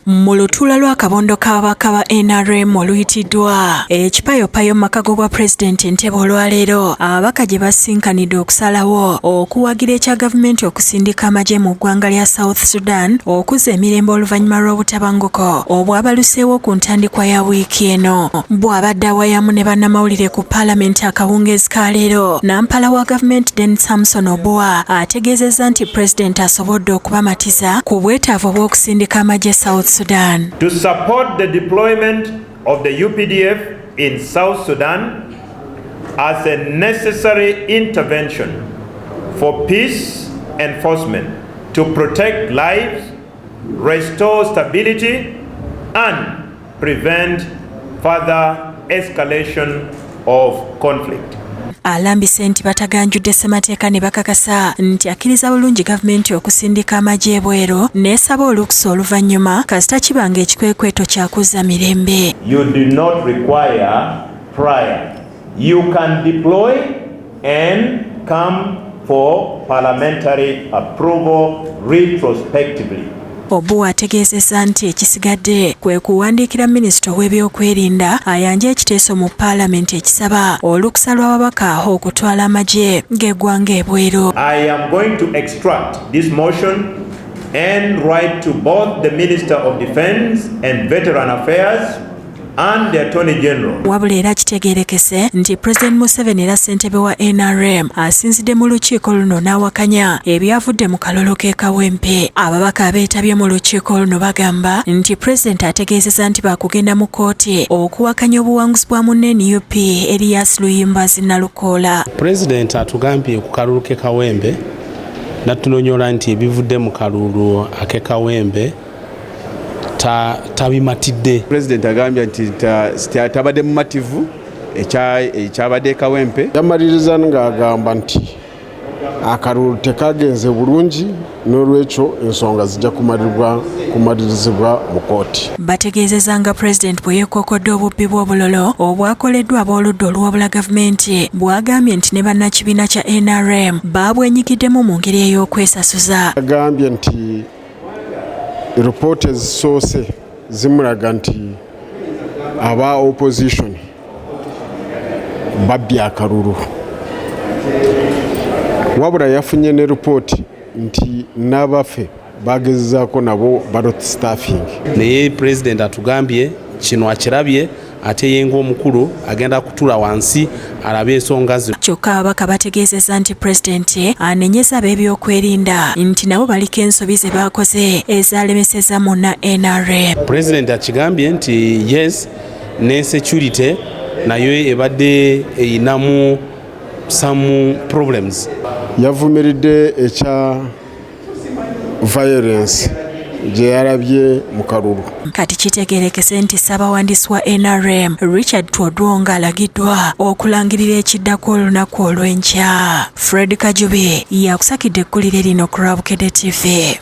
Mu lutuula lw'akabondo k'ababaka ba NRM oluyitiddwa ekipayopayo mu maka g'obwa pulezidenti Entebbe olwaleero, ababaka gye basinkanidde okusalawo okuwagira ekya gavumenti okusindika amagye mu ggwanga lya South Sudan okuzza emirembe oluvannyuma lw'obutabanguko obwabaluseewo ku ntandikwa ya wiiki eno. Bw'abadde awayamu ne bannamawulire ku paalamenti akawungeezi ka leero, nampala wa gavumenti Denis Samson Obua ategeezezza nti pulezidenti asobodde okubamatiza ku bwetaavu obw'okusindika amagye South Sudan. To support the deployment of the UPDF in South Sudan as a necessary intervention for peace enforcement to protect lives, restore stability, and prevent further escalation of conflict. Alambise nti bataganjudde ssemateeka ne bakakasa nti akkiriza bulungi gavumenti okusindika amagye ebweru n'esaba olukusa oluvannyuma kasita kiba nga ekikwekweto kyakuzza mirembe. You do not require prior. You can deploy and come for parliamentary approval retrospectively. Obua ategeezezza nti ekisigadde kwe kuwandiikira minisita ow'ebyokwerinda ayanje ekiteeso mu paalamenti ekisaba olukusa lw'ababaka okutwala amagye g'eggwanga ebweru. I am going to extract this motion and write to both the Minister of Defense and Veteran Affairs and the Attorney General. Wabula era kitegeerekese nti Pulezidenti Museveni era ssentebe wa NRM asinzidde mu lukiiko luno n'awakanya ebyavudde mu kalulu k'e Kawempe. Ababaka abeetabye mu lukiiko luno bagamba nti pulezidenti ategeezezza nti baakugenda mu kkooti okuwakanya obuwanguzi bwa munne NUP Erias Luyimbazi Nalukoola. Pulezidenti atugambye ku kalulu k'e Kawempe natunonyola nti ebivudde mu kalulu ak'e Kawempe tabimatidde. Pulezidenti agambye nti tabadde mumativu ekyabadde e Kawempe. Yamaliriza ng'agamba nti akalulu tekagenze bulungi, n'olwekyo ensonga zijja kumalirizibwa mu kooti. Bategeezezza nga pulezidenti bwe yeekokodde obubbi bw'obulolo obwakoleddwa ab'oludda oluwabula gavumenti, bw'agambye nti ne bannakibiina kya NRM baabwenyigiddemu mu ngeri ey'okwesasuza. Agambye nti ripooti ezisoose zimulaga nti aba opposition babbye akalulu, wabula yafunye ne ripooti nti n'abaffe bagezezaako nabo ballot stuffing. Naye pulezidenti atugambye kino akirabye, ate ye ng'omukulu agenda kutula wansi alabe ensonga zino. Kyokka ababaka bategeezezza nti pulezidenti anenyeza ab'ebyokwerinda nti nabo baliko ensobi ze baakoze ezalemeseza munna NRM. Pulezidenti akigambye nti yes, ne security nayo ebadde eyinamu some problems. Yavumiridde ekya violence gye yalabye mu kalulu. Kati kitegeerekese nti ssabawandiisi wa NRM Richard Todwong alagiddwa okulangirira ekiddako olunaku olw'enkya. Fred Kajubi yakusakidde eggulire lino ku Lwabukedde TV.